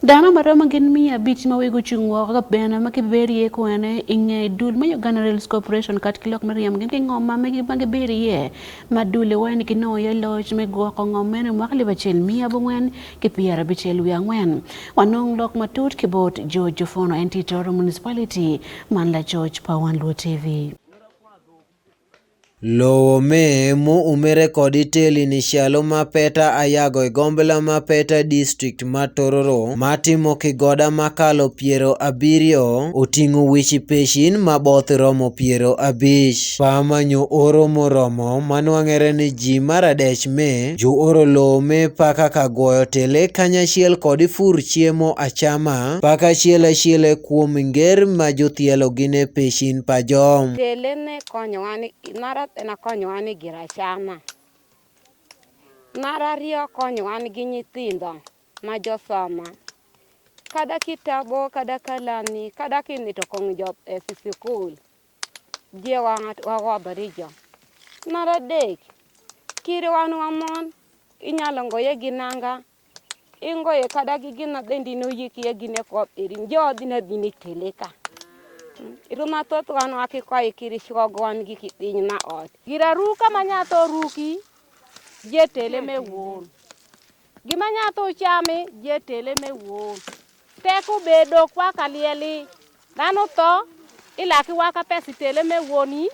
Dano ma romo gin 500 ma wigi ocung woko ka bene ma gibedo iye kwene i nge dul me Uganda Rails Corporation kat ki lok me ryemo gin ki ngom ma megi ma gibedo iye ma dule wai ni ginongo iye loc me gwoko ngom meno i mwaka 1994. Wanong lok matut ki bot George Ofono en tye i Tororo Municipality man lacoc pa Wan Luo TV. Lowo me mu umere kodi telini calo ma peta ayago i gombla ma peta district ma Tororo ma timo kigoda makalo 70 oting'o wichi pechin ma both romo 50. Pama nyo oro moromo manwang'ere ni ji maradech me jooro lowo me paka ka goyo tele kanyachiel kod fur chiemo achama paka achiel achiel kuom nger ma jothielo gine pechin pa jom. Tele ne konyowa ni mar ena konyowa ni gir achama. Mar ariyo konyowa ni gi nyithindo ma josoma. Kada kitabo, kada kalami, kada kini to kong jo e sikul. Je wagodho ri jo. Mar adek, kiri wan wamon, inyalo ngoye gi nanga, ingoye kada gi gina bendi noyikie gine ko irin jo dina dini tele ka. Iru mathoth wan wakikoi kiri chuogo wan gi kipiny na ot. Giraruka ma nyatho oruki je tele me wuon. Gima nyatho ochami je tele me wuon. Teko bedo kwa kalieli. Dhano tho ilaki waka pesa itele me wuoni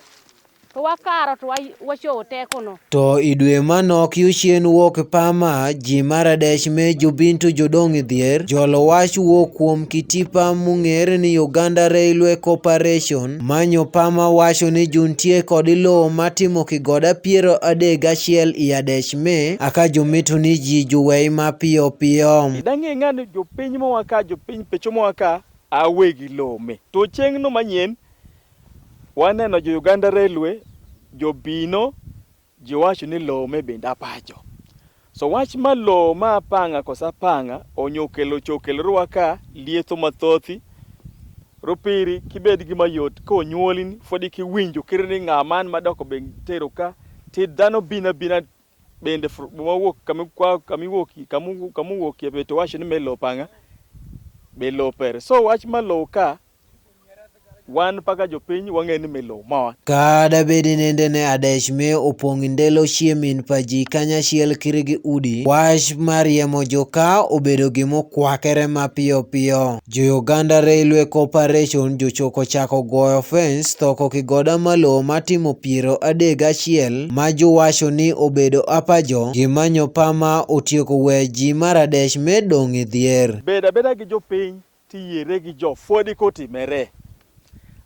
to wakaro to wachowo teko no. To i dwe manok yuchien wuok pama ji maradech me jobintu jodong' idhier jolo wach wuok kuom kitipa mung'er ni Uganda Railway Corporation manyo pama wacho ni juntie kod lowo matimo kigoda 31 i adech me aka jomito ni ji juwei mapiyo piyo. Idang'e ng'ani jopiny moa ka jopiny pecho moa ka awegi lowo me. To chieng' no manyien waneno jo Uganda Railway jobino jiwacho ni lowo me bende apacho. So wach ma lowo ma apanga koso apanga onyo okelo chokelorwa ka lietho mathothi ropiri kibed gi mayot konyuoli fodi kiwinjo kiri ni ng'aman madoko be tero ka ti dhano bina bina bende mawuok kamiwuokie kamuwuokie be to wacho ni me lowo panga be lowo pere. So wach ma lowo ka wan paka jopiny wang'e ni me lowo mawa. Kada bedi nende ne adech me opong' ndelo chiemin pa ji kanyachiel kiri gi udi, wach mar riemo joka obedo gimokwakere mapiyo piyo. Jo Uganda Railway Corporation jochoko chako goyo fence thoko kigoda malo matimo 31 ma jowacho ni obedo apajo gimanyo pama otieko we ji maradech me dong' e dhier. Bed abeda gi jopiny tiyiere gi jo fwodi kotimere.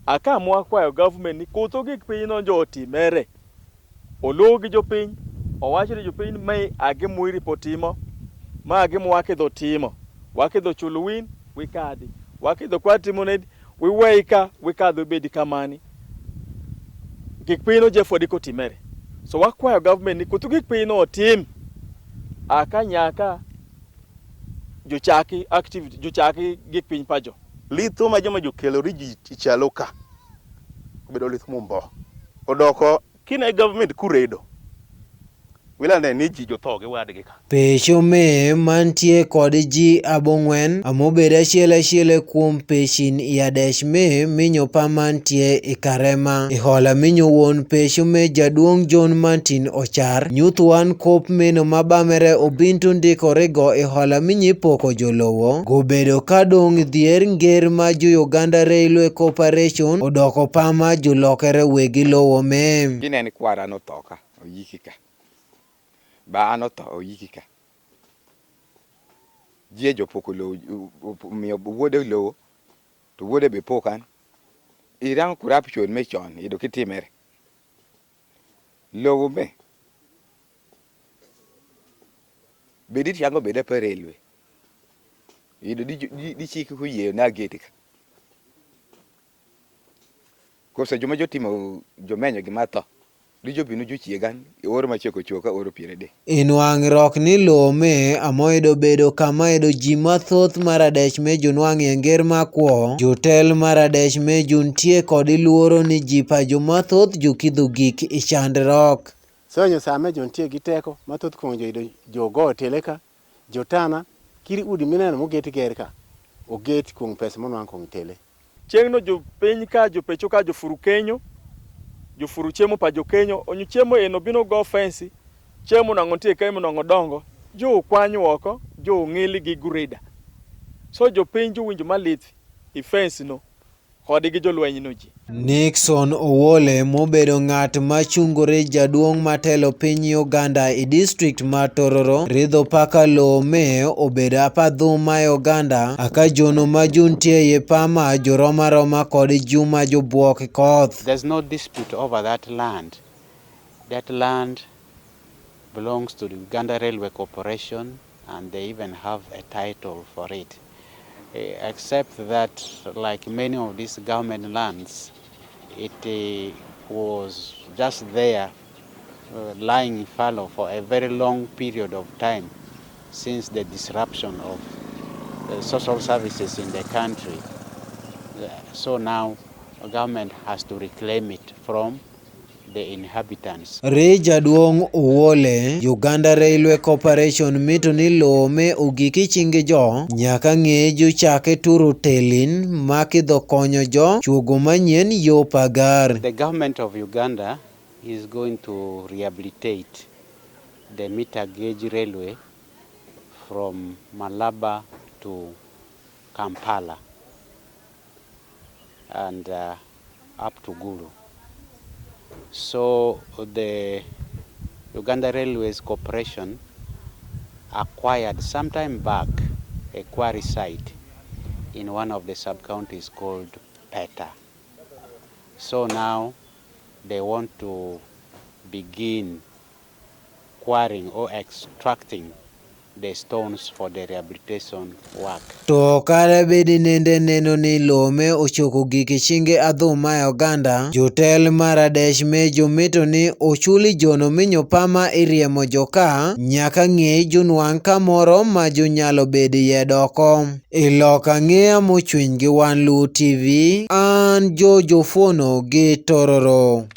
Aka mwakwayo government ni kutho gik piny no jo otimere. Oluw gi jopiny, owach ni jopiny mae agi mwiri po timo, ma agi mwakidho timo. Wakidho chulo win, wikadi. Wakidho kwa timo nedi, wiwei ka, wikadho ibedi kamani. Gik piny no je fwodi kotimere. So wakwayo government ni kutho gik piny no otim. Aka nyaka jochaki activity, jochaki gik piny pajo. Litho ma joma jokelo ri ji chalo ka obedo lith mumbo odoko kine government kuredo wilane ni ji jotho gi wadgi ka. Pecho me mantie kod ji abong'wen amobedo achiel achiel kuom pechin i adech me minyo pa mantie i karema. I hola minyo wuon pecho me jaduong' John Martin Ochar nyuth wan kop meno ma bamere obintu ndikore go i hola minyi poko jolowo gobedo ka dong' dhier nger ma jo Uganda Railway Corporation odoko pama jolokere wegi lowo me. Kineni kwara notho ka oyiki ka. Ba an otho oyiki ka. Jie jopoko lowo omiyo wuode lowo to wuode be po kan. Irango corruption me chon yudo kitimere. Lowo me bedi tiango beda pa railway. Yudo di di chik kuyie na geti ka. Koso joma jotimo jomenyo gima tho. Di jobino jochiegan oro machieko choka oro piere de. Inwang'rok ni lowo me amoedo bedo kama edo ji mathoth maradech me jonwang'ie e nger makwo, jotel maradech me juntie kod luoro ni ji pa jomathoth jokidho gik i chandruok. So nyo same jontie gi teko mathoth kuom jo yudo jo go tele ka, jo tana. Kiri udi mineno mugeti ger ka, oget kuong pesa monwang kuong tele. Ceng no jo piny ka, jo peco ka, jo furu kenyo, jo furu cemo pa jo kenyo, onyo cemo eno bino go fensi, cemo onongo tye kenyo onongo dongo, jo okwanyo woko, jo ongili gi gureda. So jo piny jo winjo malit i fensi no kodi gi jolweny no ji. Nixon Owole mobedo ng'at ma chungore jaduong' matelo piny Uganda e district ma Tororo ridho paka lowo me obedo apadhuma e Uganda aka jono ma juntie ye pama joroma roma kod juma jobuok koth. There's no dispute over that land. That land belongs to the Uganda Railway Corporation and they even have a title for it. Eh, except that, like many of these government lands, it uh, was just there uh, lying fallow for a very long period of time since the disruption of uh, social services in the country. So now government has to reclaim it from the inhabitants. Ri jaduong' Owole, Uganda Railway Corporation mito ni lowo me ogik chingi jo nyaka ng'e jochake turo telin ma kidho konyo jo chuogo manyien yo pagar. The government of Uganda is going to rehabilitate the meter gauge railway from Malaba to Kampala and uh, up to Gulu. So the Uganda Railways Corporation acquired some time back a quarry site in one of the sub-counties called Peta. So now they want to begin quarrying or extracting the stones for the rehabilitation work. To kare bedi nende neno ni lowo me ochoko gik chinge adhuma e oganda, jotel mar Adesh me jomito ni ochuli jono minyo pama iriemo joka nyaka ng'e junwang' kamoro ma jonyalo bedie doko. Iloka ng'eya mochwiny gi Wan Luo TV, an Jojo Fuono gi Tororo.